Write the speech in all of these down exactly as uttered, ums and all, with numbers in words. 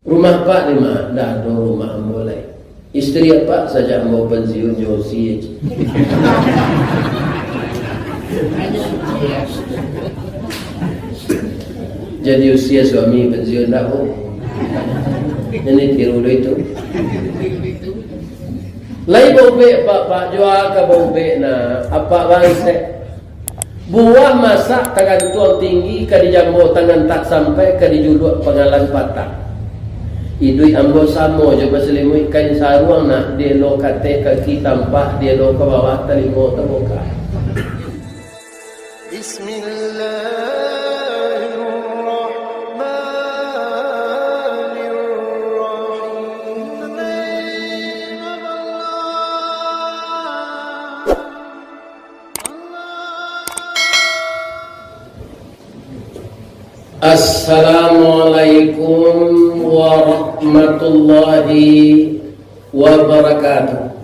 Rumah Apak di ma? Ndak ado rumah ambo lai. Istri Apak sajak ambo pensiun jo usia. Jadi usia suami pensiun ndak, Bu? Ini tiru dulu itu. Lai baubek, Pak, Pak, jua ka baubek nah, Apak bangsek. Buah masak tagantuang tinggi, ka dijambo tangan tak sampai, ka dijuluak pangalan patah. Iduik ambo samo jo basalimuik kain saruang nak, dielo kateh kaki tampak, dielo ka bawah talingo tabuka. Bismillahirrahmanirrahim. Assalamualaikum warahmatullahi wabarakatuh.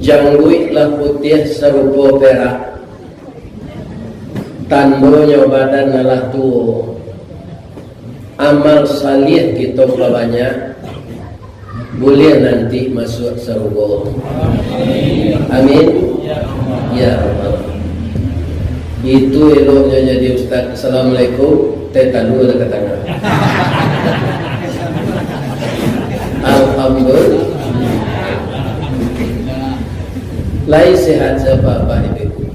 Jangguik lah putiah sarupo perak, tandonyo badan alah tuo. Amal saleh kito babanyak, buliah nanti masuak sarugo. Amin. Ya Rabbal. Itu eloknyo jadi ustaz. Assalamualaikum. Teh talu lah ka tangah. Alhamdulillah. Lai sehat sabapak ibu.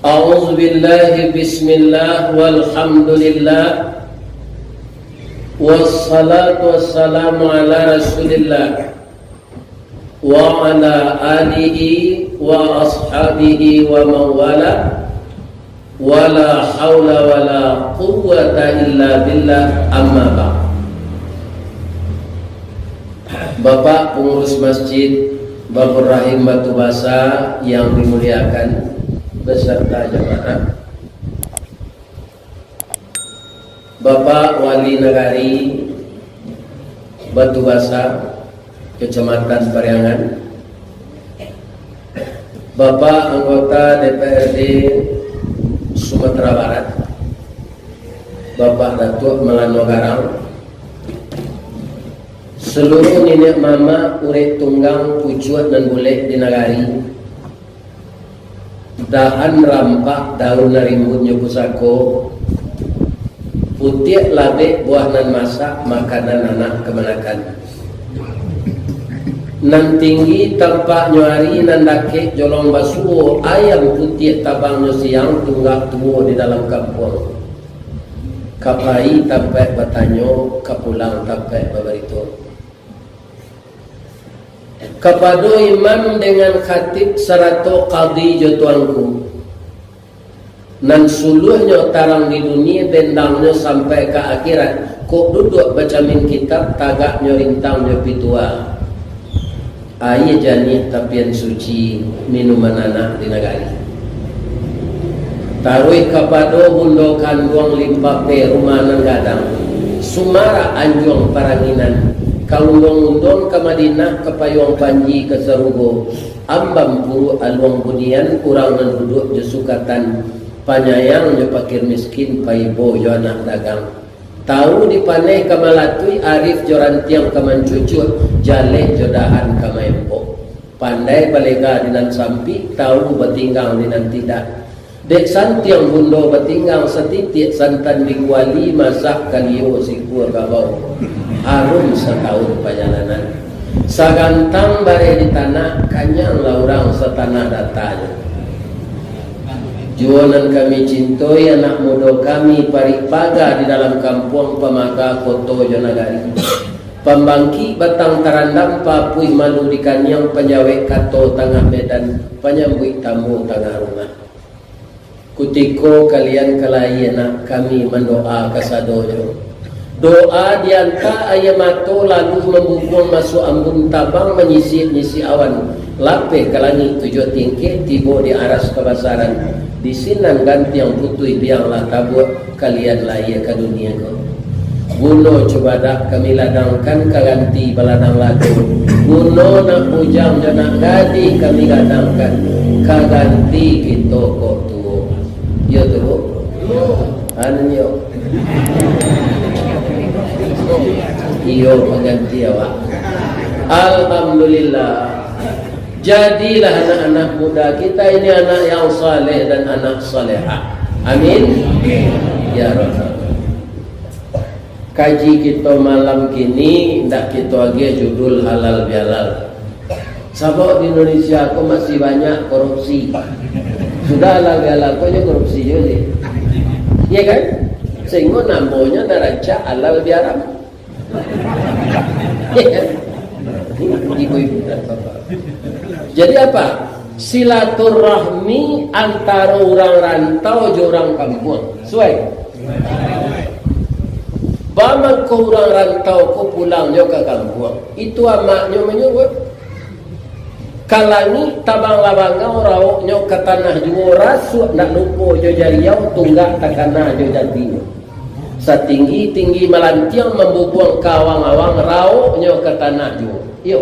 A'udzubillahi, bismillah, walhamdulillah. Wassalatu wassalamu ala Rasulillah wa ala alihi wa ashabihi wa mawala. Wala haula wala quwwata illa billah, amma ba'd. Bapak Pengurus Masjid Babur Rahim Batu Basa yang dimuliakan, beserta jamaah. Bapak Wali Nagari Batu Basa, Kecamatan Pariangan, Bapak Anggota D P R D Sumatera Barat, Bapak Datuak Malano Garang, seluruh niniak mamak, urek tunggang, pucuak nan bulek di nagari, dahan rampak, daun nan rimbun jo pusako, putiak labek, buah nan masak, makanan anak kamanakan. Nan tinggi tampaknyo ari, nan dakek jolong basuo, ayam putiah tabangnyo siang, tunggak tuo di dalam kampuang. Ka pai tampaik batanyo, ka pulang tampaik babarito. Kapado imam dengan khatib sarato kadi jo tuanku, nan suluahnyo tarang di dunia, bendangnyo sampai ka akhirat, kok duduak bacamin kitab, tagaknyo rintang jo pitua. Aia janiah tapian suci, minuman anak di nagari. Taruih kapado bundo kanduang Limpape, rumah nan gadang, sumarak anjuang paranginan, ka unduang-unduang ka Madinah, ka payuang panji ka sarugo, ambam puruak aluang bunian, urang nan duduak jo sukatan, panyayang jo pakir miskin, paibo jo anak dagang. Tau dipaneh ka malatuih, arif jo rantiang ka mancucuak, jaleh jo dahan ka maempok. Pandai balega di nan sampik, tau batinggang di nan tidak. Dek santiang bundo batinggang, satitiak santan di kuali, masak kalio sikua kabau. Harum satahun pajalanan. Sagantang bareh di tanah, kanyanglah urang satanah datanyo. Juo nan kami cintoi, anak mudo kami, parik paga di dalam kampuang, pamaga koto jo nagari. Pambangkik batang tarandam, papuih malu di kaniang, panjawek kato tangah medan, panyambuik tamu tangah rumah. Kutiko kalian ka lahia nak, kami mandoa kasadonyo. Doa dianta aia mato, lalu mambubuang masuak ambun, tabang manyisik-nyisik awan, lapeh ka langik tujuah tingkek, tibo di aras kabasaran, di sinan gantiang putuih biang lah tabuak, kalian lahia ka dunia ko. Buno cubadak kami ladangkan, ka ganti baladang lago. Buno nak bujang jo nak gadih kami gadangkan, ka ganti kito kok tuo. Iyo tu, Bu? Anu, iyo. Iyo, pangganti awak. Alhamdulillah. Jadilah anak-anak muda kita ini anak yang saleh dan anak salehah. Amin. Ya Rabbal. Kaji kito malam kini, ndak kito agiah judul halal bihalal. Sabab di Indonesia ko masih banyak korupsi. Sudah halal bihalal ko, nyo korupsi juo se. Iya kan? Sehingga namonyo nan rancak halal biharam. Iya kan? Ibu-ibu dan bapak. Jadi apa? Silaturahmi antaro urang rantau jo urang kampuang. Suai? Ba mangko urang rantau ko pulang jo ka kampuang. Itu amaknyo manyuruah. Ka langik tabanglah bangau, raoknyo ka tanah juo, rasuak ndak lupo jo jariau, tunggak takana jo jatinyo. Satinggi-tinggi malantiang mambubuang ka awang-awang, raoknyo ka tanah juo. Iyo.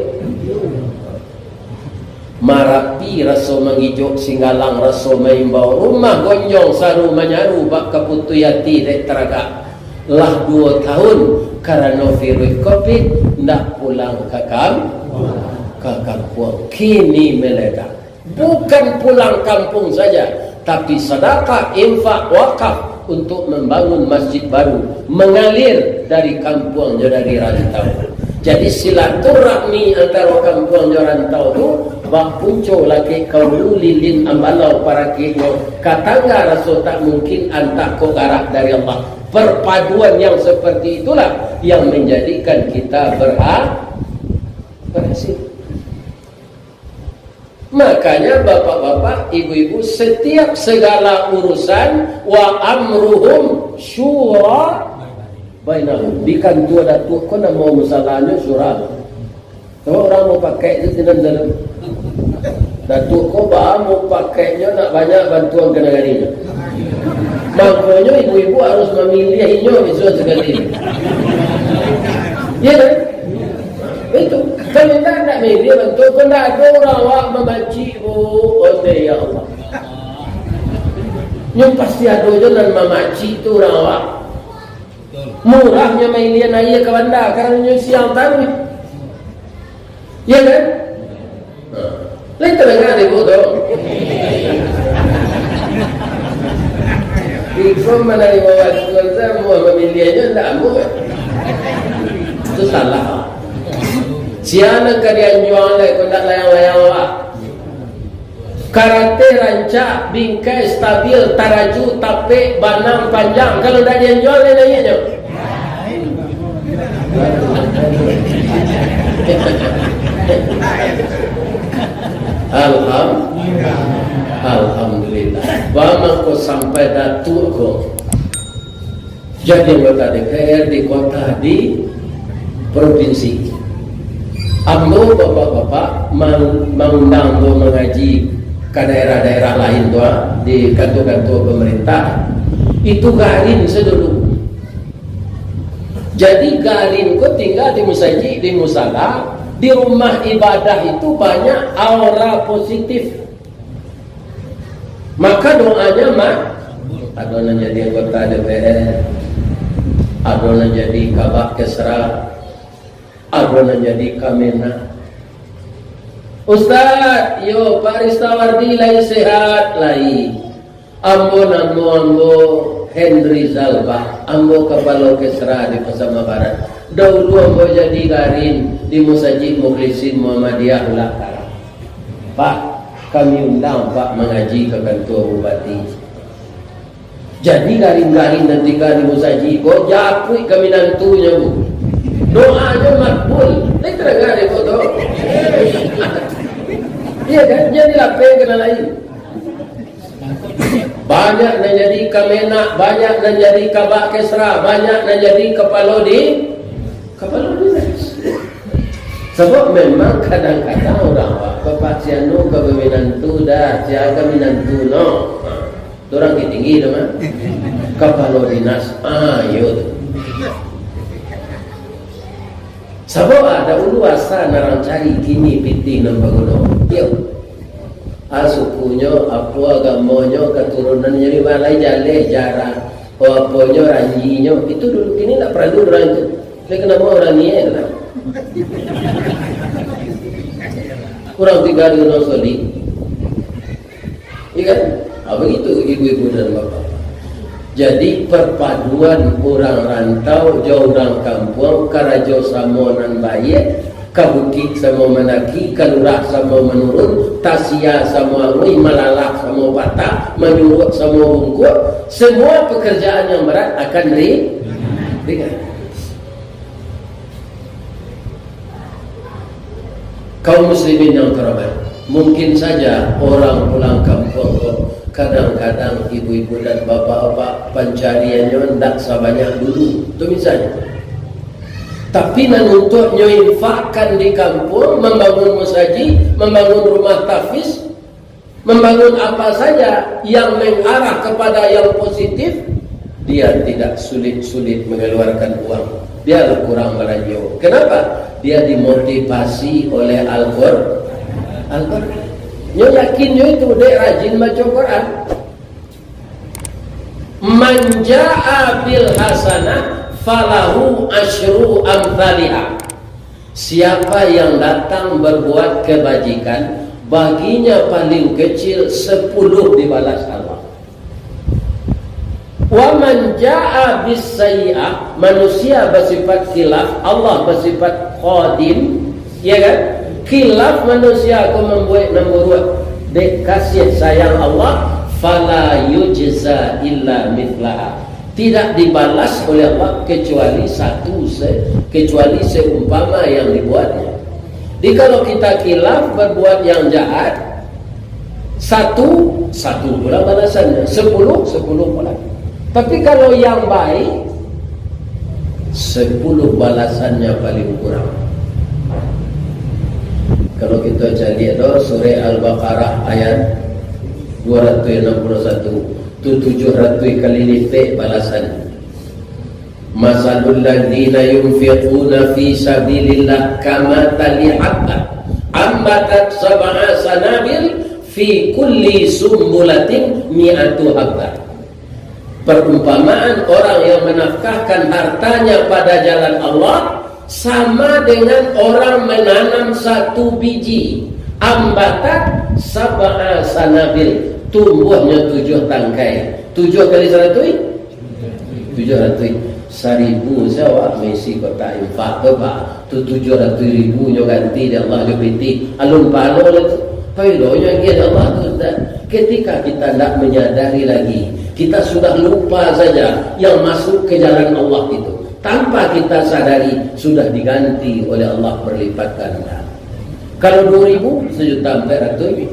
Marapi raso mangijok, Singgalang raso maimbau, rumah gonjong saru manyaru, bak kaputuih ati dek taragak. Lah duo tahun karano virus covid, ndak pulang ka kam-, ka kampuang. Kini meledak. Bukan pulang kampung saja, tapi sadakah, infak, wakaf untuk mambangun masjid baru, mangalir dari kampuang jo dari rantau. Jadi, silaturahmi antaro kampuang jo rantau tu bapunco lakek ka ulu, lilin ambalau parakeknyo, ka tangga raso tak mungkin, antah ko garak dari Allah. Perpaduan yang seperti itulah yang menjadikan kita berha-, berhasil. Makanya, bapak-bapak, ibu-ibu, setiap segala urusan, wa amruhum syura bainahum. Di kantua datuak ko, namo musalahnyo syura. Kalau urang mau pakai tu, tinan dalam. Datuak ko ba mau pakainya, nak banyak bantuan ka nagarinyo. Mangkonyo ibu-ibu harus mamiliah inyo bisuak sakali. Iya kan? Itu. Kalau indak, indak miliah bantuan, ko indak ado urang awak mamacik, Bu. Oh, ya Allah. Nyo pasti ado jo nan mamacik tu urang awak. Murahnyo mailian aia ka banda, karano nyo siang taruih. Iya kan? Nah, lain tadanga dek ibu tu. Iko manarimo bantuan tu, amuah mamiliahnyo, indak amuah. Itu salah. Sia nan ka dianjuang lai, ko indak layang-layang awak. Karate rancak, bingkai stabil, taraju, tapek, banang, panjang. Kalau indak dianjuang, lai naiaknyo. Alham-, Alhamdulillah. Ba mangko sampai datuak ko jadi anggota D P R di kota, di provinsi. Ambo, bapak-bapak, mang-, mangundang ambo mangaji ka daerah-daerah lain tu, ah, di kantua-kantua pemerintah. Itu garin sadulu. Jadi, garin ko tingga di musajik, di musala, di rumah ibadah itu banyak aura positif. Maka doanya, Mak, ado nan jadi anggota D P R, ado nan jadi kabak kesra, ado nan jadi kamenag. Ustaz, yo, Pak Ristawardi lai sehat? Lai. Ambo, namo ambo Henry Zalbah, ambo kapalo kesra di Pasaman Barat. Dahulu ambo jadi garin di Musajik Mukhlisin Muhammadiyah Ulak Karang. Pak, kami undang Pak mangaji ka kantua bupati. Jadi garin-garin nan tingga di musajik ko, japuik ka minantunyo, Bu. Doanyo makbul. Lai tadanga dek ibu tu? Iya kan? Jadi lapeh ka nan lain. Banyak nan jadi kamenag, banyak nan jadi kabak kesra, banyak nan jadi kapalo di, kapalo dinas. Sabab memang kadang-kadang urang awak, "Bapak, si anu ka baminantu dah, sia ka minantu no." Ha, tu urang Bukittinggi tu mah. Kapalo dinas, ah, iyo tu. Sabab ah, dahulu asa nan urang cari, kini pitih nan baguno. Iyo. Ah, sukunyo, apo agamonyo, katurunannyo di ma, lai jaleh, jarak, oh, aponyo, ranjinyo, itu dulu, kini ndak paralu urang tu. Lai kanamo urang niaik lah. Urang tiga di Gunung Sodik. Iya kan? Ah, begitu ibu-ibu dan bapak. Jadi, perpaduan urang rantau jo urang kampuang, karajo samo nan baiak, ka bukik samo mandaki, ka lurah samo manurun, tasia samo anguih, malalak samo patah, manyuruak samo bungkuak, semua pekerjaan yang berat akan ri-, ringan. Kaum muslimin yang terhormat, mungkin saja orang pulang kampuang ko, kadang-kadang ibu-ibu dan bapak-bapak pancariannyo ndak sabanyak dulu, tu misalnyo. Tapi nan untuak nyo infakkan di kampuang, mambangun musajik, mambangun rumah tahfiz, membangun apa saja yang mengarah kepada yang positif, dia tidak sulit-sulit mengeluarkan uang. Biarlah kurang balanjo. Kenapa? Dia dimotivasi oleh Al-Qur-, Al-Qur'an. Nyo yakin nyo itu, dek rajin baca Quran. "Man jaa bil hasanah falahu asyru amthaliha." Siapa yang datang berbuat kebajikan, baginya paling kecil sepuluh dibalas Allah. "Wa man jaa bis sayyi'ah", manusia bersifat khilaf, Allah bersifat qadim, ya kan? Khilaf manusia ko mambuek nan buruak, dek kasih sayang Allah, "Fala yujza illa mithlaha." Tidak dibalas oleh Allah kecuali satu se-, kecuali seumpama yang dibuatnya. Jadi, kalau kita khilaf, berbuat yang jahat, satu, satu pula balasannya, sepuluh, sepuluh pula. Tapi kalau yang baik, sepuluh balasannya paling kurang. Kalau kita cari, ada surah Al-Baqarah ayat dua ratus enam puluh satu. Tu tujuah ratuih kali lipek balasan. "Masalul ladzina yunfiquna fi sabilillah kamatsali habbah ambatat sab'a sanabil fi kulli sumbulatin mi'atu habbah." Perumpamaan orang yang menafkahkan hartanya pada jalan Allah sama dengan orang menanam satu biji, ambatat sab'a sanabil, tumbuhnyo tujuah tangkai. Tujuah kali saratuih? Tujuah ratuih. Saribu se awak maisi kotak infak tu, Pak. Tu tujuah ratuih ribu nyo ganti dek Allah jo pitih. Alun pahalo lah tu. Pailonyo agiah dek Allah tu, Ustaz. Ketika kita ndak menyadari lagi, kita sudah lupa saja yang masuk ke jalan Allah itu. Tanpa kita sadari, sudah diganti oleh Allah berlipat ganda. Kalau dua ribu, sejuta empat ratus.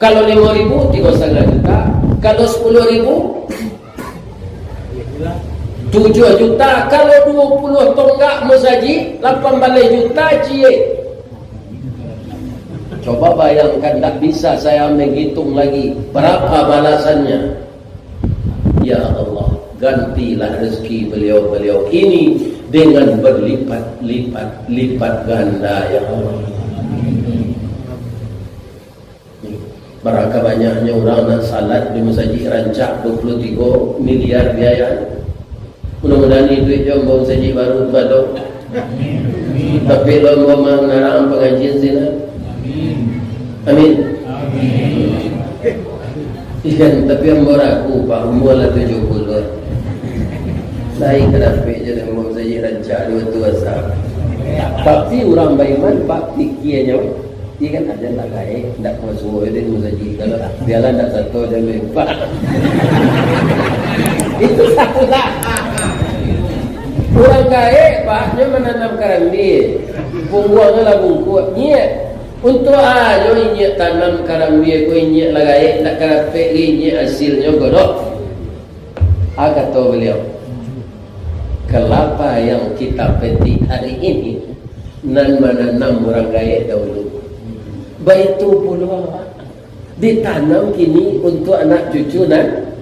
Kalau lima ribu, tiga setengah juta. Kalau sepuluh ribu, tujuh juta. Kalau dua puluh tonggak musajik, lapan baleh juta ciek. Coba bayangkan, ndak bisa saya menghitung lagi berapa balasannya. Ya Allah, gantilah rezeki beliau-beliau ini dengan berlipat-lipat, lipat ganda, ya Allah. Barangka banyaknyo urang nan salat di Masajik Rancak, dua puluh tiga miliar biaya. Mudah-mudahan iduik jo ambo masajik baru tu ado. Tapi lo ambo mangarang pangajian sini. Amin. Iya, tapi ambo ragu, Pak, umur lah tujuh puluh. Lai ka dapek jo ambo masajik Rancak dua tu asa. Tapi urang baiman, Pak, pikianyo, iya kan, ado nan gaek, ndak masuak di masajik. Kalau bialah ndak sato jan lupa. Itu salah. Urang gaek, Pak, nyo mananam karambia. Pungguangnyo lah bungkuak. Nyiak. Untuak a nyo inyiak tanam karambia ko, inyiak lah gaek, ndak ka dapek inyiak hasilnyo godok. A kato baliau, "Kelapa yang kita petik hari ini, nan mananam urang gaek dahulu. Baitu pulo awak, ditanam kini untuak anak cucu nan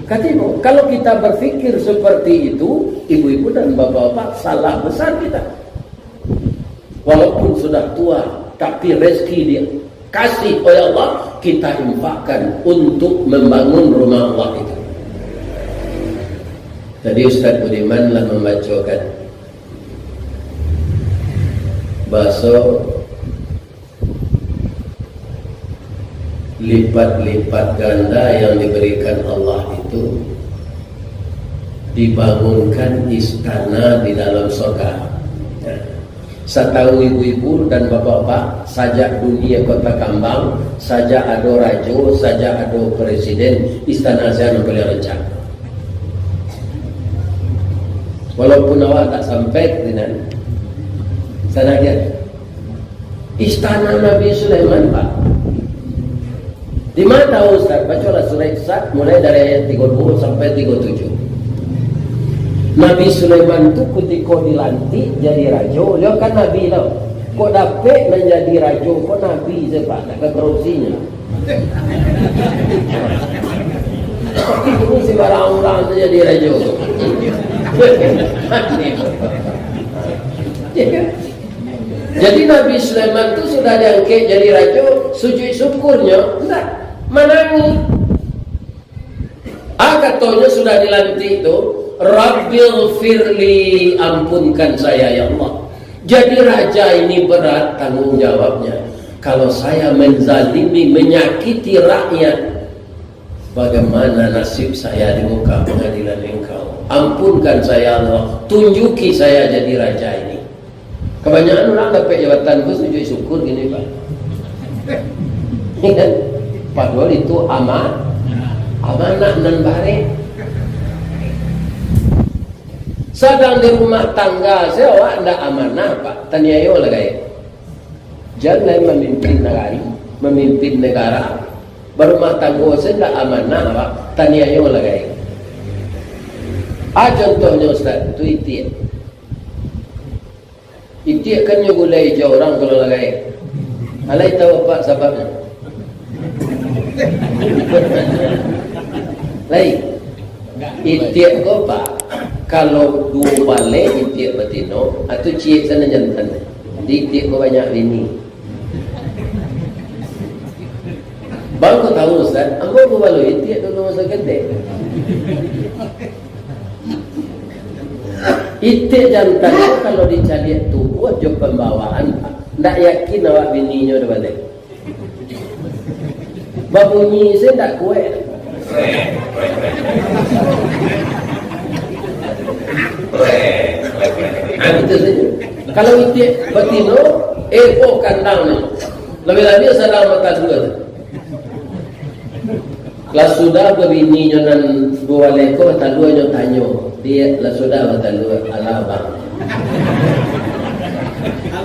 katibo." Kalau kita berpikir seperti itu, ibu-ibu dan bapak-bapak, salah besar kita. Walaupun sudah tua, tapi rezeki dikasih oleh Allah, kita infakkan untuk membangun rumah Allah itu. Tadi Ustaz Budiman lah membacakan bahasa lipat-lipat ganda yang diberikan Allah itu dibangunkan istana di dalam surga. Nah, satahu ibu-ibu dan bapak-bapak, sajak dunia kota kambang, sajak ado rajo, sajak ado presiden, istana siapa yang paling rancak? Walaupun awak tak sampai di nan sana dia. Istana Nabi Sulaiman, Pak. Di mana tahu, Ustaz? Bacalah surah Isra mulai dari ayat tiga puluh sampai tiga puluh tujuh. Nabi Sulaiman tu kutiko dilantik jadi rajo, dia kan nabi tau. Kok dapek nan jadi rajo, kok nabi sajo, Pak, tak ada korupsinya. Tapi dulu sembarang urang tu jadi rajo. Ya kan? Jadi Nabi Sulaiman tu sudah diangkek jadi rajo, sujud syukurnyo, ndak, manangih. Ah, katonyo sudah dilantik tu, "Rabbighfirli, ampunkan saya, ya Allah. Jadi raja ini berat tanggung jawabnya. Kalau saya menzalimi, menyakiti rakyat, bagaimana nasib saya di muka pengadilan Engkau? Ampunkan saya, Allah. Tunjuki saya jadi raja ini." Kabanyakan urang dapek jabatan tu sujud syukur kini, Pak. Padahal itu ama-, amanah nan barek. Sadang di rumah tangga se awak ndak amanah, Pak. Taniayo lah gaek. Jan lai mamimpin nagari, mamimpin negara. Barumah tanggo se ndak amanah, Pak. Taniayo lah gaek. Ah, contohnyo, Ustaz, tu itiak. Itiak kan nyo gulai jo urang kalau lah gaek. Alai tahu apak sababnyo? Lai. Itiak ko, Pak, kalau duo baleh itiak batino, atau ciek sana jantan. Jadi itiak ko banyak bini. Bang, ko tahu, Ustaz? Ambo ko baloi itiak dulu masa ketek. Itiak jantan tu kalau dicaliak tubuah jo pambawaan, Pak, ndak yakin awak bininyo do baleh. Babunyi se ndak kuek. Nah, itu saja. Kalau itiak batino, eh, oh, kandang ni. Labiah-labiah sadang batalua. Lah sudah babini nyo nan duo baleh ko batalua, nyo tanyo, "Diak, lah sudah batalua?" "Alah, Bang."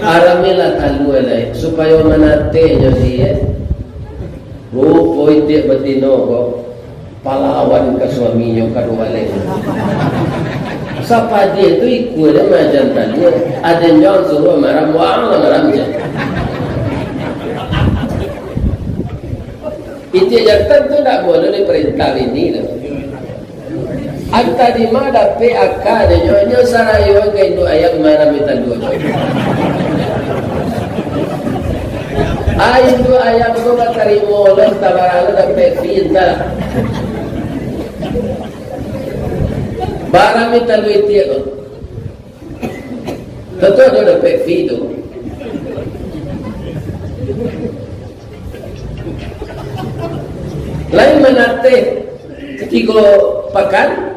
"Aramilah talua lai, supayo manateh nyo, Diak." Rupo itiak batino ko palawan ka suaminyo kaduo baleh. Sapadih tu ikua den maajan talua, aden jo ang suruah maram, waang lah maram se. Itiak jantan tu ndak buliah diparintah bini tu. Antah di ma dapek aka nyo, nyo sarayo ka induak ayam marami talua. Ah, induak ayam tu batarimo lo, antah bara lo dapek fee, antah. Marami talua itiak tu. Tantu ado dapek fee tu. Lain manateh tigo pakan,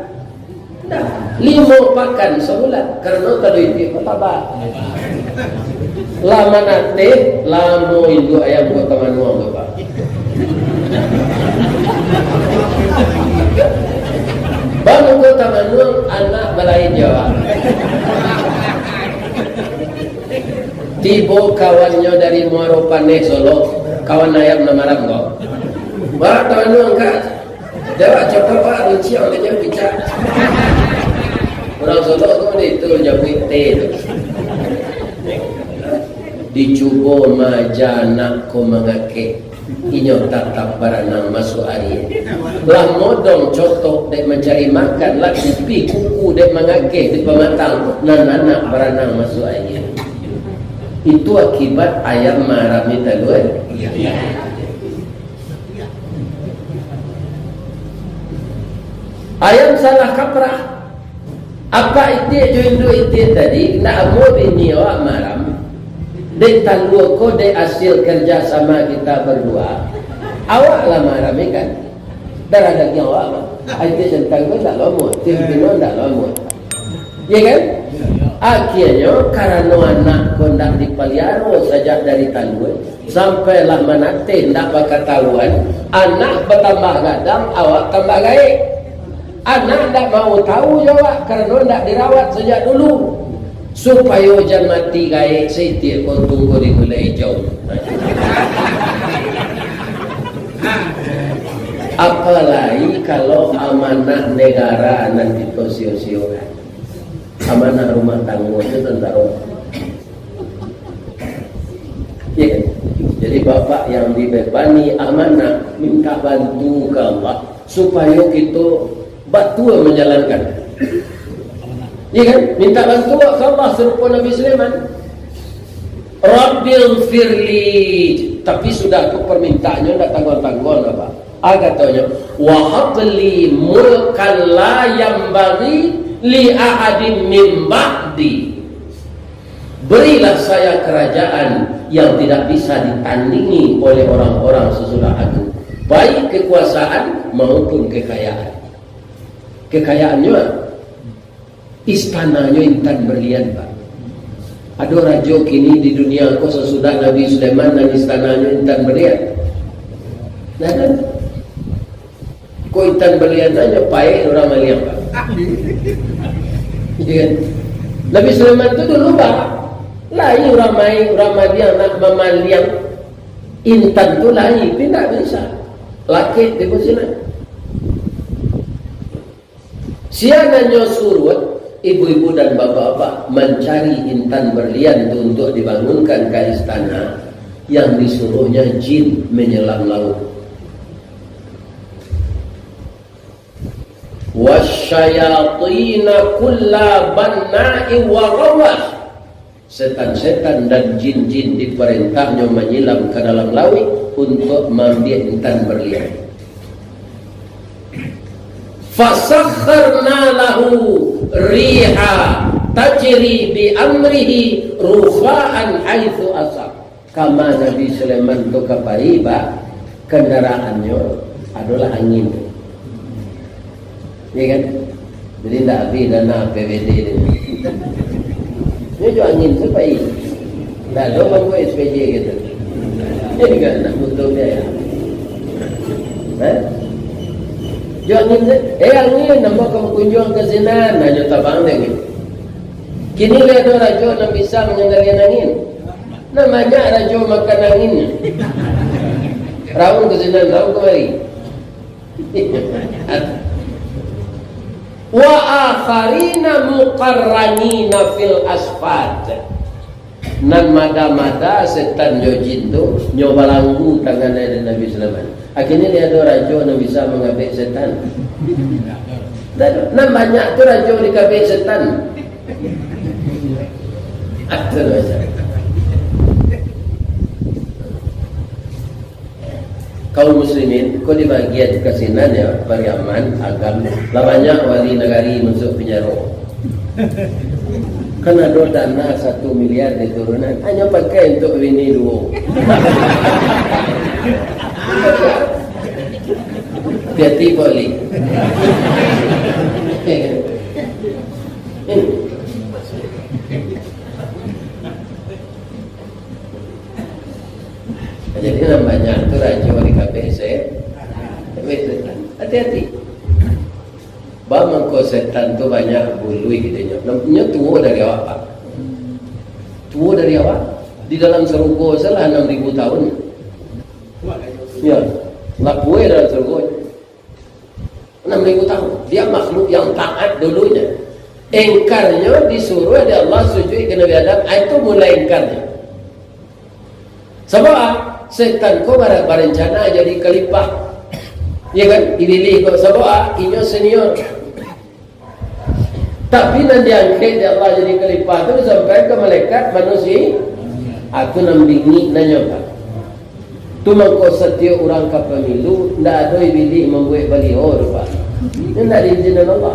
dah, limo pakan sabulan, karano talua itiak batambah. Lah manateh, lamo induak ayam kota manuang tu, Pak. Baru kota manuang, anak balain jo awak. Tibo kawannyo dari Muaro Paneh, Solok, kawan ayam nan maram ko. Ba, tahu angkat. Jawab, "Coba, Pak, runciang aja picak." Urang Solok tu di tu, japuik teh tu. Dicubo maaja anak ko mangakeh. Inyo tatap baranang masuak aia. Lah modong cotok dek mancari makan, lah tipih kuku dek mangakeh di pamatang, nan anak baranang masuak aia. Itu akibat ayam marami talua. Ayam salah kaprah. Apak itiak jo induak itiak tadi, ndak amuah bini awak maram. Dek talua ko dek asil kerja sama kita berdua. Awak lah maram ikan. Darah dagiang awak mah. Itiak jantan ko ndak lo amuah, itiak bitino ndak lo amuah. Ya kan? Akhirnyo, karano anak ko ndak dipaliaro sajak dari talua, sampai lah manateh ndak bakatahuan, anak batambah gadang, awak tambah gaek. Anak ndak mau tahu jo awak, karano ndak dirawat sajak dulu. Supayo jan mati gaek, saitiak ko tunggu di gulai ijau. Apalagi kalau amanah negara nan kito sio-siokan. Amanah rumah tanggo tu tantaro. Ya kan? Jadi, bapak yang dibebani amanah, minta bantu ka Allah, supayo kito batua manjalankan. Ya kan? Minta bantu ka Allah, sarupo Nabi Sulaiman. "Rabbighfirli." Tapi sudah tu permintaannyo ndak tangguang-tangguang, Pak. Ah, katonyo, "Wa habli mulkan la yanbaghi li ahadin min ba'di." Berilah saya kerajaan yang tidak bisa ditandingi oleh orang-orang sesudah aku, baik kekuasaan maupun kekayaan. Kekayaannyo, istananyo intan berlian, Pak. Ado rajo kini di dunia ko sasudah Nabi Sulaiman nan istananyo intan berlian? Nah, kan? Ko intan berlian sajo, paek urang maliang, Pak. Iya kan? Nabi Sulaiman tu dulu, Pak, lai urang mai, urang maliang nak mamaliang intan tu lai, tapi ndak bisa. Lakek di sinan. Sia nan nyo suruah ibu-ibu dan bapak-bapak mancari intan berlian tu untuk dibangunkan ka istana, yang disuruhnya jin menyelam laut. "Wasyayatina kulla banna'in wa ghawwas." Setan-setan dan jin-jin diparintahnyo manyilam ka dalam lauik untuak maambiak intan berlian. "Fasakharna lahu riha tajri bi amrihi rukha'an haitsu asyar." Kama Nabi Sulaiman tu ka pai, ba, kendaraannyo adolah angin. Ya kan? Jadi, ndak habih dana A P B D tu. Nyo jo angin tu pai. Ndak ado mangko S P J gitu. Ya kan? Nak butuh biaya. Hah? Jo angin tu, "Eh, angin, ambo ka bakunjuang ka sinan." Nah, nyo tabang dek angin. Kini lai ado rajo nan bisa mangendalian angin. Nah, banyak rajo makan angin. Raung ka sinan, raung kamari. "Wa akharina muqarranina fil asfad." Nan mada-mada setan jo jin tu, nyo balanggu tangan dari Nabi Sulaiman. Akhirnyo, lai ado rajo nan bisa mangabek setan. Ndak ado. Nan banyak tu rajo dikabek setan. Ado rajo. Kaum muslimin, ko di bagian ka sinan ya, Pariaman, Agam, lah banyak wali nagari masuak pinjaro. Kan ado dana satu miliar diturunan, hanyo pakai untuak bini duo. Hati-hati, Pak Li. Jadi, nan banyak tu rajo di K P S, eh. K P S, hati-hati. Ba mangko setan tu banyak buluih dinyo. Nyo tuo dari awak, Pak. Tuo dari awak. Di dalam sarugo salah anam ribu tahun. Ya, lah puai dalam sarugo. Anam ribu tahun. Dia makhluk yang taat dulunya. Engkarnyo disuruh dek Allah sujuik ka Nabi Adam. Ah, itu mulai engkarnyo. Sabab, ah, setan ko bara-, barencana jadi khalifah. Ya kan? Ibilih ko. Sabab, ah, inyo senior. Tapi nan diangkek dek Allah jadi khalifah tu disampaikan ka malaikat manusia. Aku nan bingik nanyo, Pak. Tu mangko satiok urang ka pamilu, ndak ado ibilih mambuek baliho tu, Pak. Ini ndak diizinan Allah.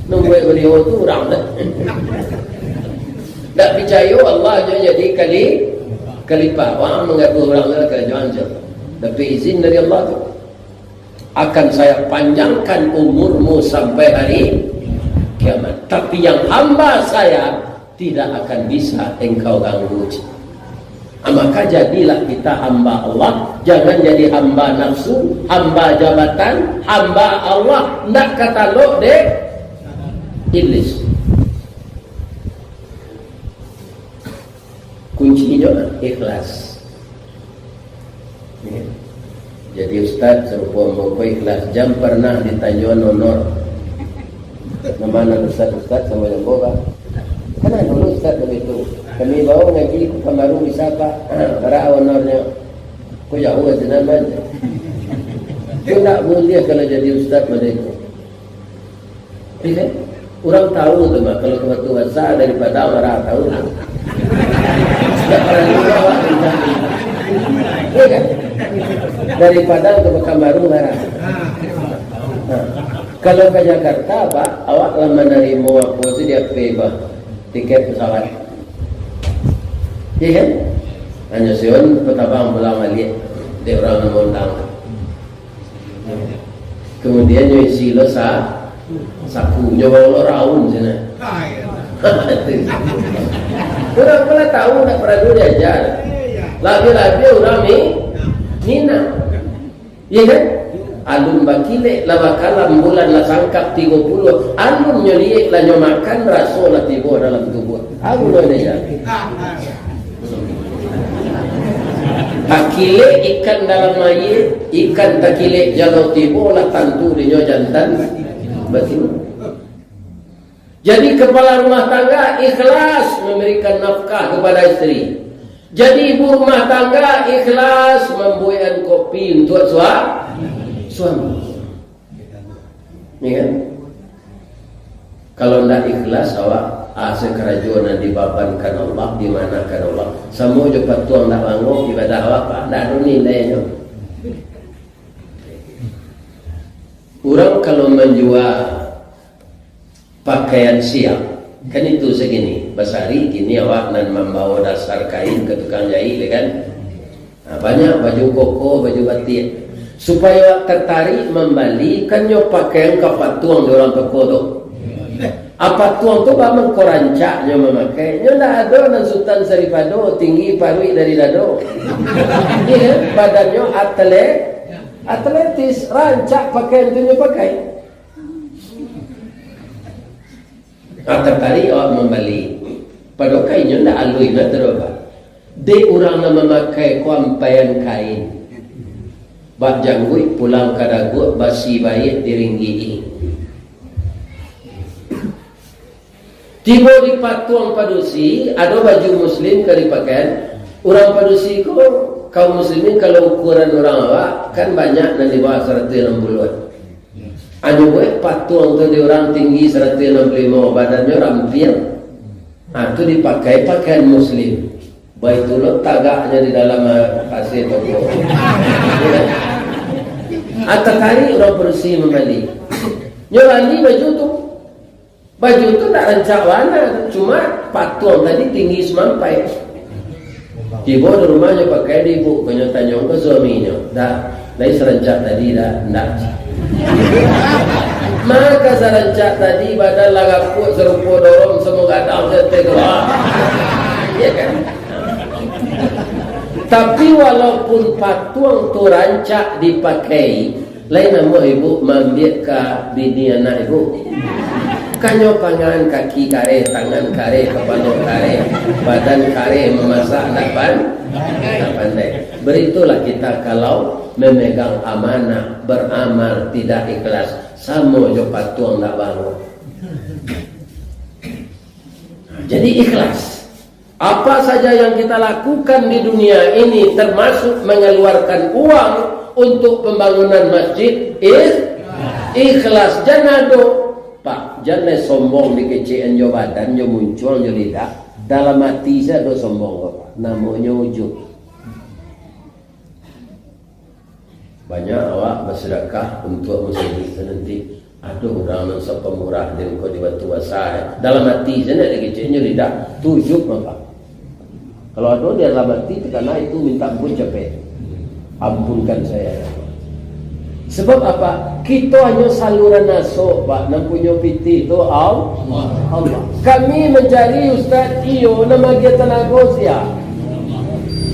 Nan buek baliau tu urang dah. Ndak picayo Allah jo jadi kali-, kalipah. Urang manggaduah urang tu lah karajo hancur. Tapi izin dari Allah tu. "Akan saya panjangkan umurmu sampai hari kiamat. Tapi yang hamba saya tidak akan bisa engkau ganggu." Ah, maka jadilah kita hamba Allah, jangan jadi hamba nafsu, hamba jabatan, hamba Allah, ndak katalok dek iblis. Kuncinyo ikhlas. Ya. Jadi ustaz, sarupo ambo ko ikhlas, jan pernah ditanyoan honor. Nan ma nan ustaz-ustaz samo jo ambo, Pak? Kan ado dulu ustaz bagitu. Kami bao ngaji ka Kamaru bisa, Pak. Ha, bara honornyo? Ko jauah sinan, Man. Ko ndak buliah kalau jadi ustaz model itu. Iya kan? Urang tahu tu mah, kalau ka Batu Basa dari Padang marah tahu lah. Ndak paralu awak minta. Iya kan? Dari Padang ka Pekanbaru marah. Nah, kalau ka Jakarta, Pak, awak lah manarimo apo tu di H P, Pak? Tiket pesawat. Iya kan? Hanyo sion patabang pulang baliak, dek urang nan maundang. Kemudian nyo isi lo sa-, saku, nyo bawa lo raun sinan. Urang ko lah tahu, ndak paralu diaja. Labiah-labiah urang Mi-, Minang. Iya kan? Alun bakilek lah bakalam, bulan lah sangkap tigo puluah. Alun nyo liek lah nyo makan, raso lah tibo dalam tubuah. Abu lo diaja. Takilek ikan dalam aia, ikan takilek jaleh tibo lah tantu dinyo jantan batino. Jadi, kepala rumah tangga ikhlas memberikan nafkah kepada isteri. Jadi, ibu rumah tangga ikhlas mambuekan kopi untuk sua-, suami. Ya kan? Kalau ndak ikhlas awak, asa karajo nan dibabankan Allah, diamanakan Allah, samo jo patuang ndak bango, ibadah awak, Pak, ndak ado nilainyo. Urang kalau manjua pakaian siap, kan itu sagini, basari kini awak nan mambawa dasar kain ka tukang jahit, ya kan? Nah, banyak baju koko, baju batik. Supayo awak tertarik mambali, kan nyo pakaian ka patuang di urang toko tu. Ah, patuang tu baa mangko rancaknyo mamakai. Nyo ndak ado nan sutan saripado, tinggi paruik dari dado. Iya kan? Badannyo atle-, atletis, rancak pakaian tu nyo pakai. Ah, tertarik awak mambali. Padahal kainnyo ndak aluih, ndak taroba. Dek urang nan mamakai ko ampaian kain. Bak jangguik pulang ka daguak, basi baiak diringgik-i. Tibo di patuang padusi, ado baju muslim ka dipakaian. Urang padusi ko, kaum muslimin, kalau ukuran urang awak, kan banyak nan di bawah saratuih anam puluah. Anu buek patuang tu di urang tinggi saratuih anam puluah limo, badannyo ramping. Ah, tu dipakai pakaian muslim. Baitu lo tagaknyo di dalam, ah, pasir toko. Ah, tatarik urang padusi mambali. Nyo bali baju tu. Baju tu ndak rancak bana, cuma patuang tadi tinggi samampai. Tibo di rumah nyo pakai di ibu, nyo tanyo ka suaminyo, "Dah, lai sarancak tadi dah?" "Ndak." "Manga sarancak tadi, badan lah gapuak sarupo dorom, samo gadang saketek tu." Ya kan? Tapi walaupun patuang tu rancak dipakai, lai namuah ibu maambiak ka bini anak ibu. Kanyo pangan, kaki kareh, tangan kareh, kapalo kareh, badan kareh, mamasak ndak pan-, ndak pandai. Beritulah kita kalau memegang amanah, beramal tidak ikhlas, samo jo patuang ndak bangun. Jadi ikhlas. Apa saja yang kita lakukan di dunia ini, termasuk mengeluarkan uang untuk pembangunan masjid, ikh-, ikhlas. Jan ado, Pak, jan lai sombong dikecekan jo badan, jo muncuang, jo lidah. Dalam hati se ado sombong ko, Pak. Namonyo ujub. Banyak awak basadakah untuak masajik tu nanti. Aduh, urang nan sapamurah den ko di Batu Basa, eh. Dalam ati sajo, nak dikeceknyo lidah, tujuh maka. Kalau ado di dalam ati tu, karena itu minta ampun capek. Ampunkan saya, ya Allah. Sebab apa? Kito hanyo saluran asok, Pak. Nan punyo pitih tu Al-, Allah. Kami mancari ustaz, iyo, nan magiah tanago sia?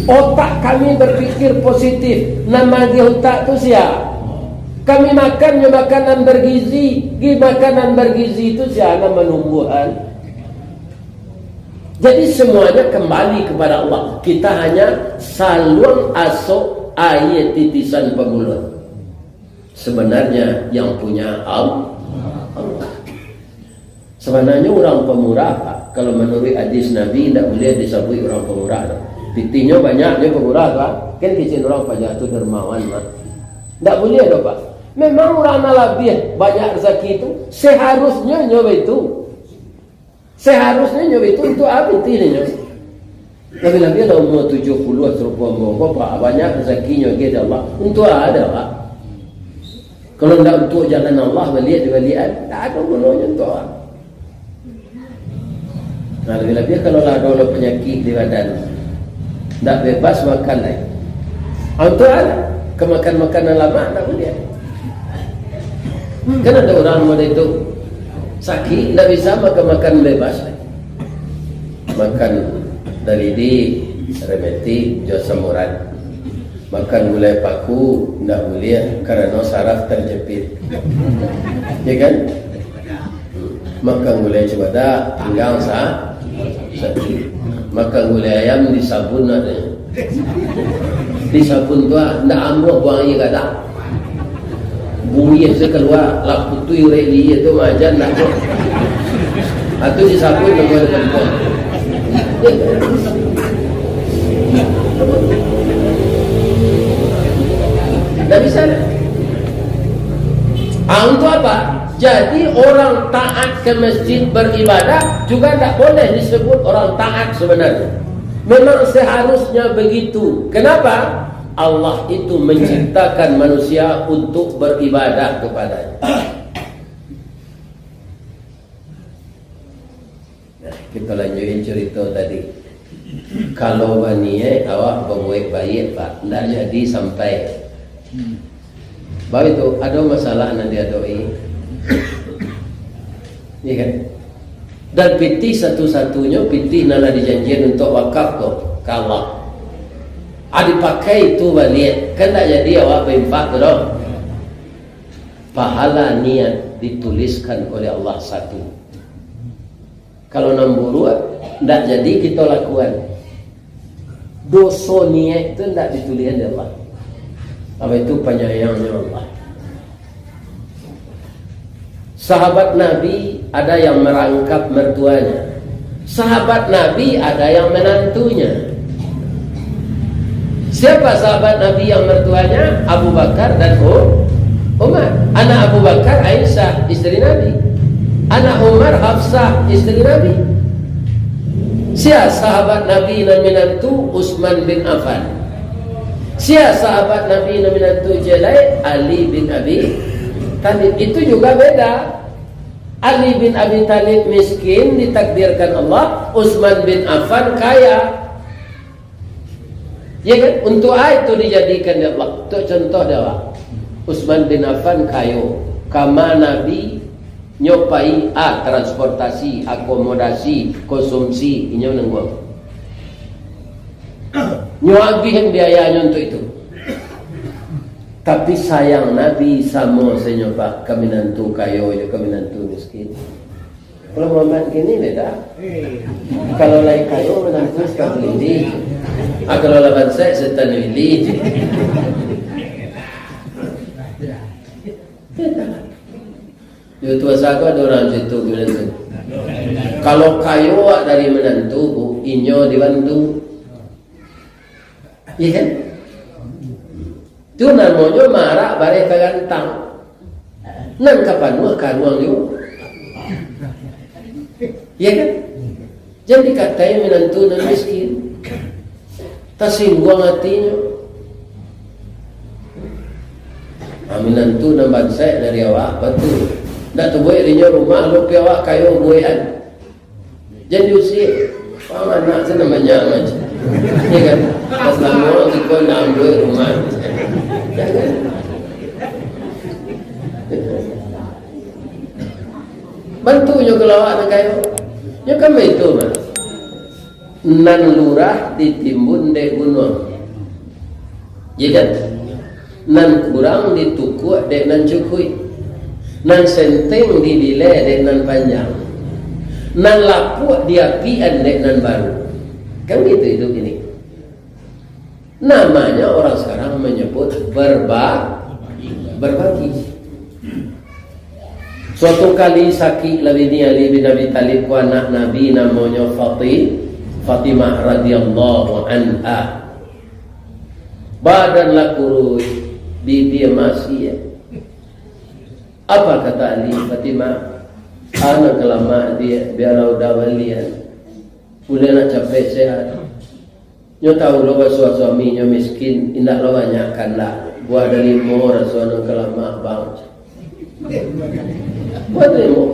Otak kami berpikir positif, nan magiah otak tu sia? Kami makan jo makanan bergizi, gi makanan bergizi tu sia nan manumbuahan? Jadi, semuanya kembali kepada Allah. Kita hanya saluang asok aia titisan pamuluah. Sebenarnya yang punya Al-, Allah. Sabananyo urang pamurah, Pak, kalau manuruik hadis Nabi, indak buliah disabuik urang pamurah tu. Pitihnyo banyak, nyo pamurah tu, ah. Kan kecek urang paja tu dermawan, Pak. Indak buliah doh, Pak. Memang urang nan labiah banyak rasaki tu, seharusnyo nyo baitu. Seharusnyo nyo baitu, untuak apo pitih nyo? Labiah-labiah lah umua tujuah puluah sarupo ambo ko, Pak, banyak rasakinyo agiah dek Allah. Untuak apo, Pak? Kalau ndak untuak jalan Allah, baliak di baliakan, ndak ado gunonyo untuak apo. Nah, labiah-labiah kalau lah ado lo panyakik di badan, ndak bebas makan lai. Ah, untuak apo? Ka makan makanan lamak ndak buliah. Kan ado urang model itu, sakik, ndak bisa makan-makan bebas. Makan dari di remeti jo asam urat. Makan gulai paku ndak buliah karano saraf terjepit. Ya kan? Makan gulai cubadak, pinggang sa-, sakik. Makan gulai ayam disabun ado. Disabun tu ah, ndak ambuah buang aia gadang. Buih se kalua, lah putuih urek di aia tu, majan ndak tu. Atu disabun namo depan tu. Ndak bisa lah. Ah, untuak apo? Jadi, orang taat ke masjid beribadah juga ndak boleh disebut orang taat sebenarnya. Memang seharusnya begitu. Kenapa? Allah itu menciptakan manusia untuk beribadah kepada-Nya. Nah, kita lanjutin cerita tadi. Kalau baniat awak babuek baiak, Pak, ndak jadi sampai. Baik tu, ado masalah nan diadoi. Iya kan? Dan pitih satu-satunyo, pitih nan lah dijanjian untuak wakaf tu, ka Allah. Ah, dipakai tu baliak, kan ndak jadi awak bainfak tu doh. Pahala niat dituliskan oleh Allah satu. Kalau nan buruak, ndak jadi kito lakuan. Doso niat tu ndak ditulihan dek Allah. Apa itu panyayangnya Allah. Sahabat Nabi ada yang merangkap mertuanya. Sahabat Nabi ada yang menantunya. Siapa sahabat Nabi yang mertuanya? Abu Bakar dan U-, Umar. Anak Abu Bakar Aisyah, isteri Nabi. Anak Umar Hafsah, isteri Nabi. Sia sahabat Nabi nan minantu? Utsman bin Affan. Sia sahabat Nabi nan minantu ciek lai? Ali bin Abi Thalib. Itu juga beda. Ali bin Abi Thalib miskin ditakdirkan Allah, Utsman bin Affan kaya. Ya kan? Untuak apo itu dijadikan dek Allah? Untuak contoh dek awak. Utsman bin Affan kayo. Kama Nabi nyo pai, ah, transportasi, akomodasi, konsumsi, inyo nangguang. Nyo abih biayanyo untuak itu. Tapi sayang Nabi samo sajo, Pak, ka minantu kayo jo ka minantu miskin. Kalau Muhammad kini beda. Kalau lai kayo, minantu suka beli. Ah, kalau lah bansaik, setan beli. Beda. Di Batu Basa ko ado urang situ minantu. Kalau kayo awak dari minantu, Bu, inyo dibantu. Iya kan? Tu namonyo marak bareh ka gantang. Nan ka panuah karuang juo. Iya kan? Jan dikatai minantu nan miskin. Tasingguang atinyo. Minantu nan bansaik dari awak, batua. Ndak tabuek dinyo rumah, lo pi awak kayo buekan. Jan diusie. Wah, anak tu nan banyak macam. Ya kan? Pas lamo, siko nak buek rumah. Ya kan? Bantu nyo kalau awak nak kayo. Nyo kan baitu mah. Nan lurah ditimbun dek gunuang. Ya kan? Nan kurang ditukuak dek nan cukuik. Nan senteng dibilai dek nan panjang. Nan lapuak diapian dek nan baru. Kan gitu hidup ini. Namanya orang sekarang menyebut berba-, berbagi. Suatu kali sakik lah bini Ali bin Abi Thalib ko, anak Nabi, namonyo Fati-, Fatimah radhiyallahu anha. Badan lah kuruih, bibia masiah. Apa kata Ali, "Fatimah, anak kalamak dia, biarlah udah balian. Uleh nak capek sehat." Nyo tahu lo basuah suami nyo miskin, indak lo banyak kandak. Buah dalimo raso nan kalamak, bang. Buah dalimo.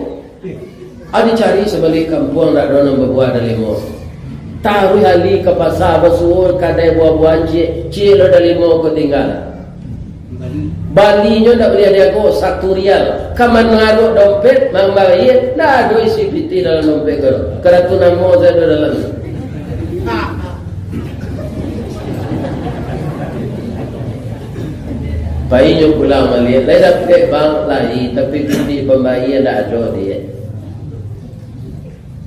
Ah, dicari sabalik kampuang, ndak ado nan babuah dalimo. Taruih Ali ka pasa, basuo kadai buah-buahan, ciek, ciek lo dalimo ko tingga. Balinyo ndak buliah diago, satu rial. Ka mangaruak dompet, mambayia, ndak ado isi pitih dalam dompet ko. Karatu namo sajo dalam. Painyo pulang baliak, lai dapek bang, lai, tapi pitih pambayia ndak ado, diak.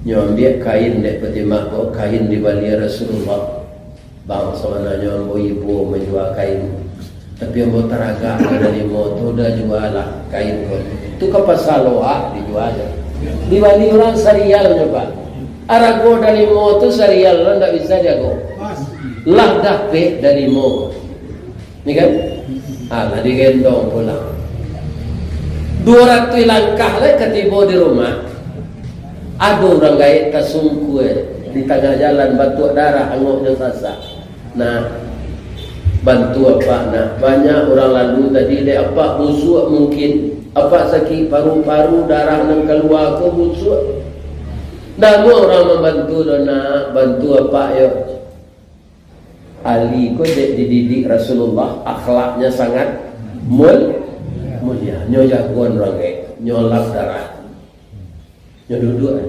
Nyo ambiak kain dek Fatimah ko, kain dibali Rasulullah. Bang, sabananyo ambo ibo manjua kain, tapi ambo taragak ka dalimo tu, dah jualah kain ko. Tu ka pasa Loak dijualnyo. Dibali urang sarial nyo, Pak. Arago dalimo tu sarial lo ndak bisa diago. Lah dapek dalimo ko. Ni kan? Ah, lah digendong pulang. Duo ratuih langkah lai ka tibo di rumah. Ado urang gaek tasungkua di tangah jalan, batuak darah, angoknyo sasak. Nak, bantu apak, nak. Banyak urang lalu tadi, dek apak busuak mungkin. Apak sakik paru-paru, darah nan kalua ko busuak. Ndak namuah urang mambantu doh, nak. Bantu apak, yo. Ali ko dek dididik Rasulullah, akhlaknya sangat mul-, mulia. Nyo jagoan urang gaek, nyo lap darah. Nyo duduak.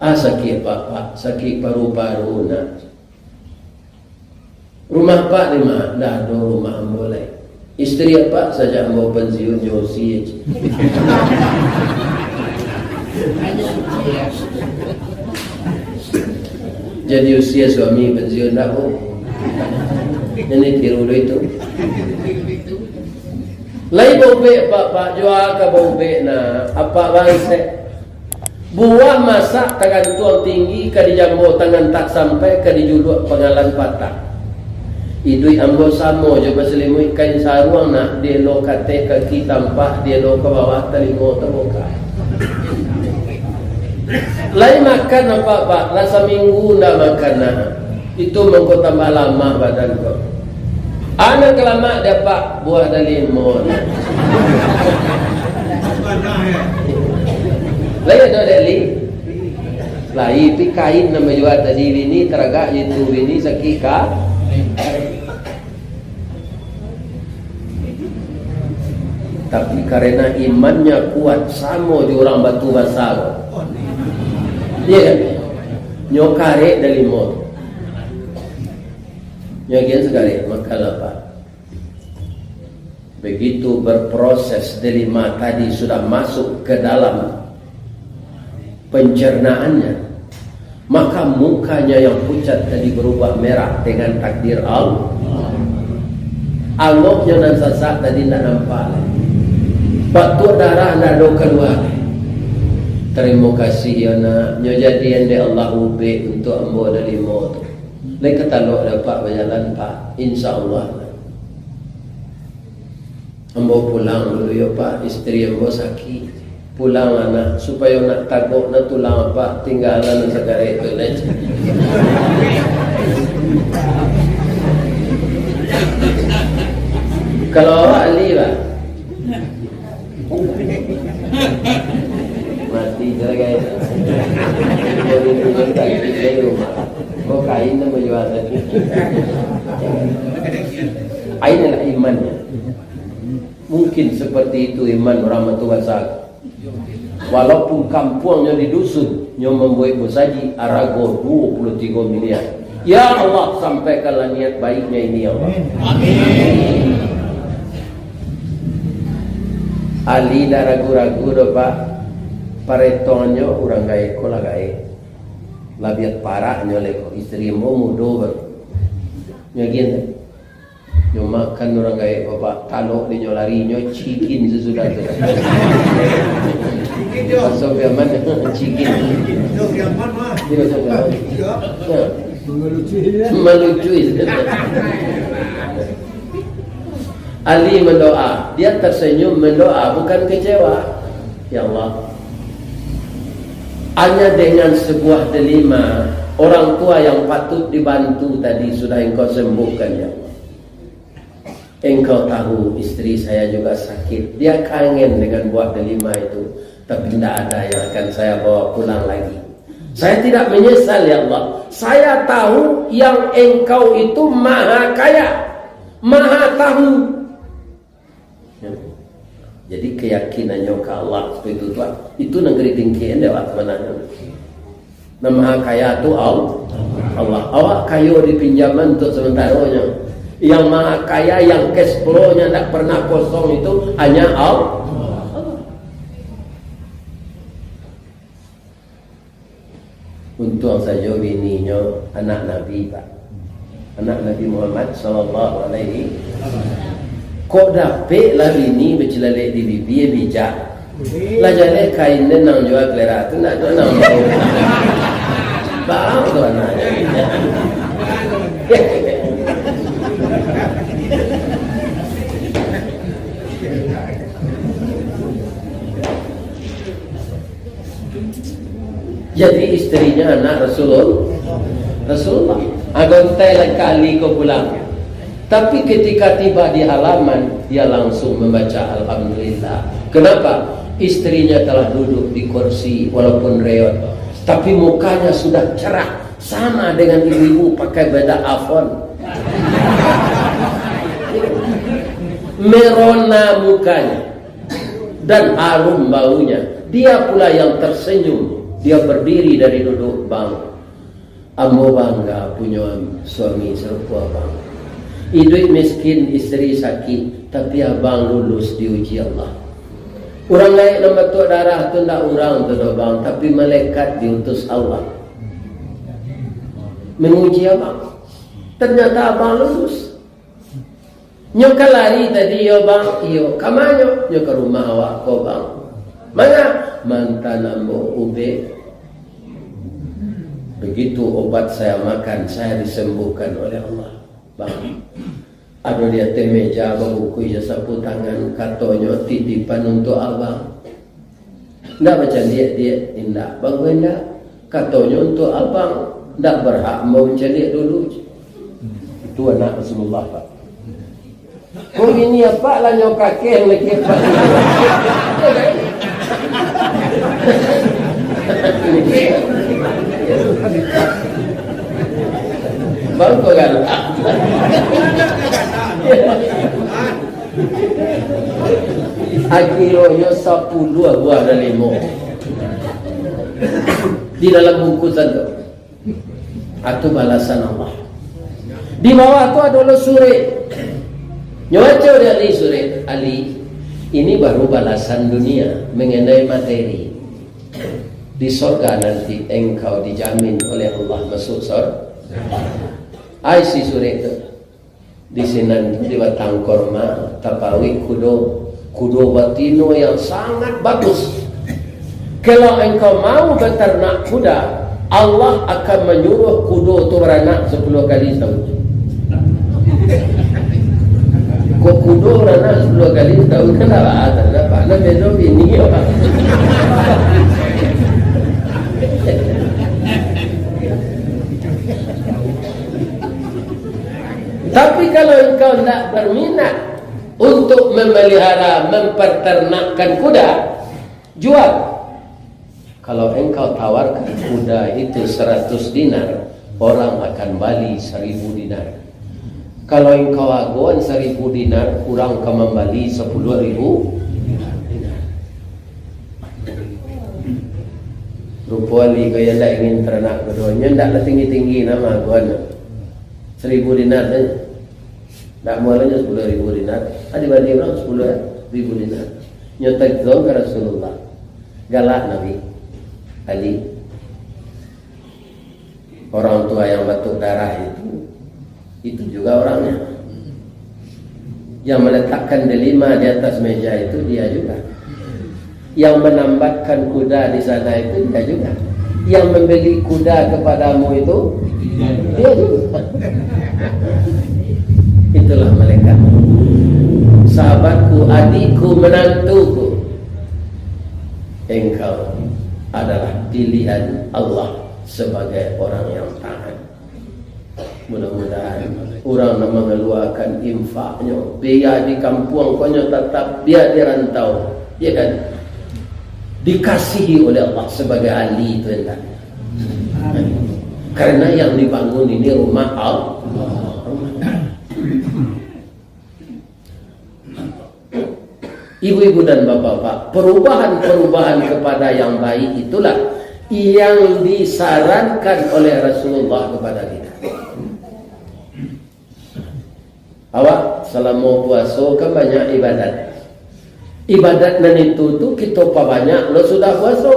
Ah, sakik apak, Pak, sakik paru-paru, nak. Rumah apak di ma? Ndak ado rumah ambo lai. Istri apak sajak ambo pensiun nyo usie. Jadi usie suami pensiun ndak, Bu? Jadi tiru dulu itu. Lai baubek, Pak, Pak, jua ka baubek, nah, apak bansaik. Buah masak tagantuang tinggi, ka dijambo tangan tak sampai, ka dijuluak pangalan patah. Iduik ambo samo jo basalimuik kain saruang, nak, dielo kateh kaki tampak, dielo ka bawah talingo tabuka. Lai makan apak, Pak, lah saminggu ndak makan, nah. Itu mangko tambah lamak badan ko. Anak kalamak dapek buah dalimo. Lai ado dek li? Lai, pi kain nan bajua tadi bini, taragak itu bini sakik ka. Tapi karena imannya kuat, samo jo urang batu basa ko. Iya kan? Nyo karek dalimo. Nyo agian sakarek, maka lapar. Begitu berproses, delima tadi sudah masuk ke dalam pencernaannya, maka mukanya yang pucat tadi berubah merah dengan takdir Allah. Angoknya nan sasak tadi ndak nampak lai. Batuak darah ndak ado kalua lai. Tarimo kasih, yo nak, nyo jadian dek Allah ubek untuak ambo dalimo tu. Lai ka talok dek apak bajalan, Pak. Insya Allah. Ambo pulang dulu yo, Pak, istri ambo sakik. Pulang, anak, supayo nak tagok nak tulang apak, tinggalan nan sakarek tu lai. Kalau awak ahli, Pak. Mati salah gaya. Jadi, itu kan tak ada rumah. Kok kain nama jual tadi? Ain adalah imannya. Mungkin seperti itu iman urang Batu Basah. Walaupun kampuangnyo di dusun, nyo mambuek musajik arago duo puluah tigo miliar. Ya Allah, sampaikanlah niat baiknya ini, ya Allah. Amin. Ali ndak ragu-ragu doh, Pak. Paretongannyo urang gaek ko lah gaek. Labiah paraknyo lai ko, isteri ambo mudo baru. Nyo agiah ndak? Nyo makan urang gaek, Bapak, talok di nyo lari, nyo cikin sasudah tu. Masuk Piaman, cikin. Di Masuk Piaman. Ya. Malucui. Ali mendoa, dia tersenyum mendoa, bukan kecewa. Ya Allah, hanya dengan sebuah delima, orang tua yang patut dibantu tadi sudah Engkau sembuhkan, ya Allah. Engkau tahu, isteri saya juga sakit. Dia kangen dengan buah delima itu, tapi tidak ada yang akan saya bawa pulang lagi. Saya tidak menyesal, ya Allah. Saya tahu yang Engkau itu Maha Kaya, Maha Tahu. Jadi, keyakinannyo ka Allah seperti itu, Tuan. Itu nan ka ditingkekan dek awak sabananyo. Nan Maha Kaya tu Al-, Allah. Awak kayo di pinjaman untuk sementaro nyo. Yang Maha Kaya, yang cash flow-nya ndak pernah kosong itu hanya Al-, Allah. Untuang sajo bininyo anak Nabi, Pak. Anak Nabi Muhammad sallallahu alaihi wasallam. Kok dapek lah bini bacilalek di bibia, bijak. Lah jaleh kain den nan jual kalera tu, ndak ado nan mau. Bang tu anak. Jadi, istrinya anak Rasulul-, Rasulullah. Agontai lah kali ko pulang. Tapi ketika tiba di halaman, dia langsung membaca Alhamdulillah. Kenapa? Istrinya telah duduk di kursi, walaupun reot, tapi mukanya sudah cerah, sama dengan ibu-ibu pakai bedak Avon. Merona mukanya dan harum baunya. Dia pula yang tersenyum. Dia berdiri dari duduk, "Bang, ambo bangga punyo suami sarupo abang. Iduik miskin, isteri sakik, tapi abang lulus diuji Allah. Urang gaek nan batuak darah tu ndak urang tu doh, Bang, tapi malaikat diutus Allah menguji abang. Ternyata abang lulus." Nyo ka lari tadi, iyo, Bang? Iyo. Ka ma nyo? Nyo ka rumah awak ko, Bang. Manga? Mantan ambo ubek. Begitu obat saya makan, saya disembuhkan oleh Allah. Bang, ado di ateh meja babungkuih jo sapu tangan, katonyo titipan untuak abang. Ndak bacaliak-liak, indak. Bang, indak. Katonyo untuak abang, ndak berhak ambo mancaliak dulu. Itu anak Rasulullah, Pak. Kok bini apak lah nyo kakeh lagi, Pak? Bang, kok galak? Akhiranyo sapuluah buah dalimo di dalam bungkusan tu. Atau balasan Allah. Di bawah tu ado lo surek. Nyo baco dek Ali surek, "Ali, ini baru balasan dunia mengenai materi. Di sorga nanti engkau dijamin oleh Allah masuk sor-." Ai si surek tu. Di sinan tu, di batang korma, tapauik kudo. Kudo batino yang sangat bagus. Kalau engkau mau beternak kuda, Allah akan manyuruah kudo tu baranak sapuluah kali satahun. Kok kudo baranak sapuluah kali satahun, kan dah lah, dah lah, Pak. Nah, beda bini, Pak. Tapi kalau engkau ndak berminat untuk memelihara, memperternakkan kuda, jual. Kalau engkau tawarkan kuda itu seratus dinar, orang akan bali seribu dinar. Kalau engkau agoan seribu dinar, urang ka mambali sepuluh ribu dinar. Rupo ahli ko yang ndak ingin taranak keduonyo, ndak lah tinggi-tinggi nama agoan. Seribu dinar sajo. Ndak mualanyo sepuluh ribu dinar. Adi bali urang sepuluh ribu dinar. Nyo tagong ka Rasulullah. Galak Nabi. Ali. Orang tua yang batuk darah itu, itu juga orangnya. Yang meletakkan delima di atas meja itu, dia juga. Yang menambatkan kuda di sana itu, dia juga. Yang membeli kuda kepadamu itu, dia juga. Itulah malaikat. Sahabatku, adikku, menantuku, engkau adalah pilihan Allah sebagai orang yang taat. Mudah-mudahan urang nan mangaluakan infaknyo, biya di kampuang ko nyo tatap, biya di rantau, ya kan, dikasihi oleh Allah sebagai ahli itu, ya kan? Karena yang dibangun ini rumah Allah. Ibu-ibu dan bapak-bapak, perubahan-perubahan kepada yang baik itulah yang disarankan oleh Rasulullah kepada kita. Awak, salamo puaso kan banyak ibadat. Ibadat nan itu tu kito pabanyak lo sudah puaso.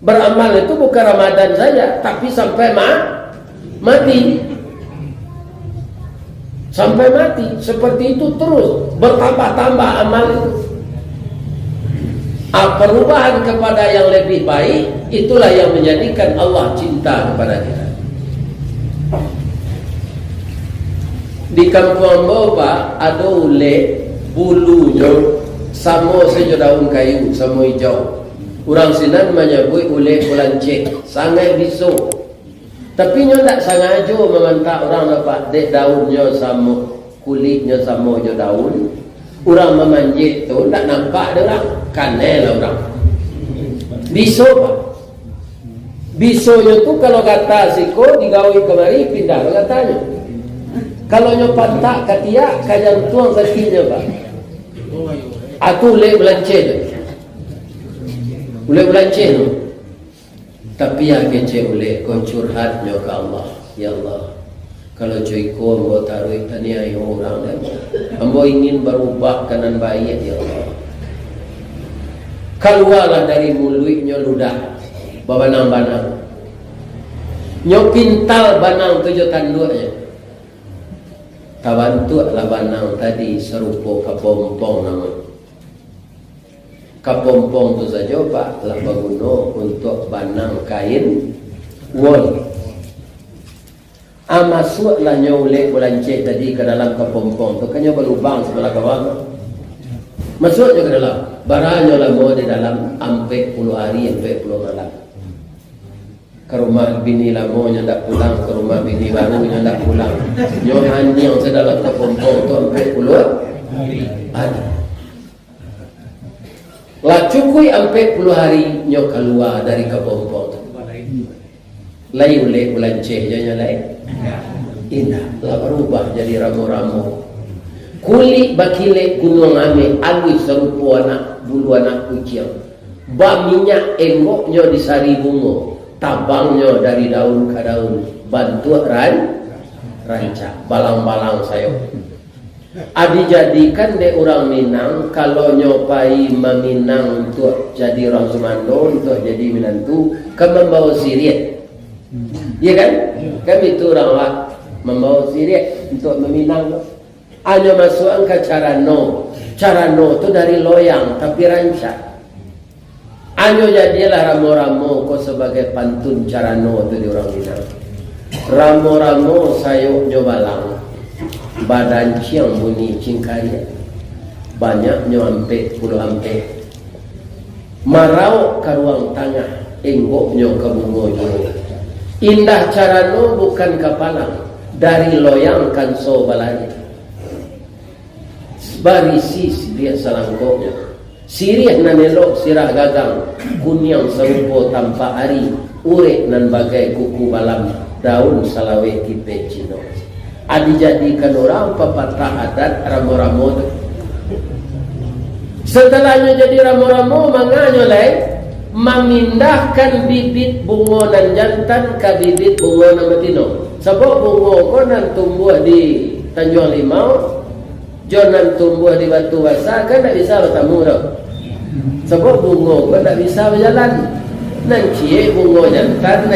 Beramal itu bukan Ramadan saja, tapi sampai ma-, mati. Sampai mati, seperti itu terus, bertambah-tambah amal itu. Ah, perubahan kepada yang lebih baik, itulah yang menjadikan Allah cinta kepada kita. Di kampuang ambo, Pak, ado ulek, bulunyo samo sajo daun kayu, samo ijau. Urang sinan manyabuik ulek bulanceh, sangaik biso. Tapi nyo ndak sangajo mamantak urang, Pak, dek daunnyo samo, kuliknyo samo jo daun. Urang mamanjek tu ndak nampak dek urang, kanai lah urang. Biso, Pak. Bisonyo tu kalau gata siko digawik kamari, pindah lo gatanyo. Kalau nyo pantak ka tiak, ka jantuang sakinnyo, Pak. Atu ulek bulanceh tu. Ulek bulanceh tu. Tapi a kecek ulek ko curhatnyo ka Allah, "Ya Allah, kalau co iko ambo taruih taniayo urang dek ambo. Ambo ingin barubah ka nan baiak, ya Allah." Kalualah dari muluiknyo ludah babanang-banang. Nyo pintal banang tu jo tanduaknyo. Tabantuaklah banang tadi sarupo kapompong namonyo. Kapompong tu sajo, Pak, lah baguno untuak banang kain wol. Ah, masuaklah nyo ulek bulanceh tadi ka dalam kapompong tu, kan nyo balubang sabalah kawan tu. Masuak nyo ka dalam. Bara nyo lamo di dalam, ampek puluah ari, ampek puluah malam. Ka rumah bini lamo nyo ndak pulang, ka rumah bini baru nyo ndak pulang. Nyo hanyang sadalam kapompong tu ampek puluah ari. Lah cukuik ampek puluah ari, nyo kalua dari kapompong tu. Lai ulek bulanceh jo nyo lai. Indak, lah barubah jadi ramo-ramo. Kulik bakilek gunuang ameh, aluih sarupo anak bulu anak kuciang. Baminyak enggoknyo di sari bungo, tabangnyo dari daun ka daun, bantuak ran-, rancak, balang-balang sayok. Ah, dijadikan dek urang Minang, kalau nyo pai maminang untuak jadi urang sumando, untuak jadi minantu, kan mambawa siriah. Iya kan? Kan itu urang awak mambawa siriah untuak maminang tu. Anyo masuakan ka carano. Carano tu dari loyang, tapi rancak. Anyo jadilah ramo-ramo ko sabagai pantun carano tu di urang Minang. Ramo-ramo sayoknyo balang, badanciang bunyi cingkariak. Banyaknyo ampek puluah ampek. Marauk ka ruang tangah, enggoknyo ka bungo juo. Indah carano bukan kapalang, dari loyang kanso balari. Barisi siriah salangkoknyo. Siriah nan elok sirah gagang, kuniang sarupo tampak ari, urek nan bagai kuku balam, daun salawek kipeh Cino. A, dijadikan urang papatah adat ramo-ramo tu. Satalahnyo jadi ramo-ramo, manganyo lai mamindahkan bibit bungo nan jantan ka bibit bungo nan batino. Sabab bungo ko nan tumbuah di Tanjuang Limau, jo nan tumbuah di Batu Basa kan ndak bisa batamu doh. Sabab bungo ko ndak bisa bajalan. Nan ciek bungo jantan, nan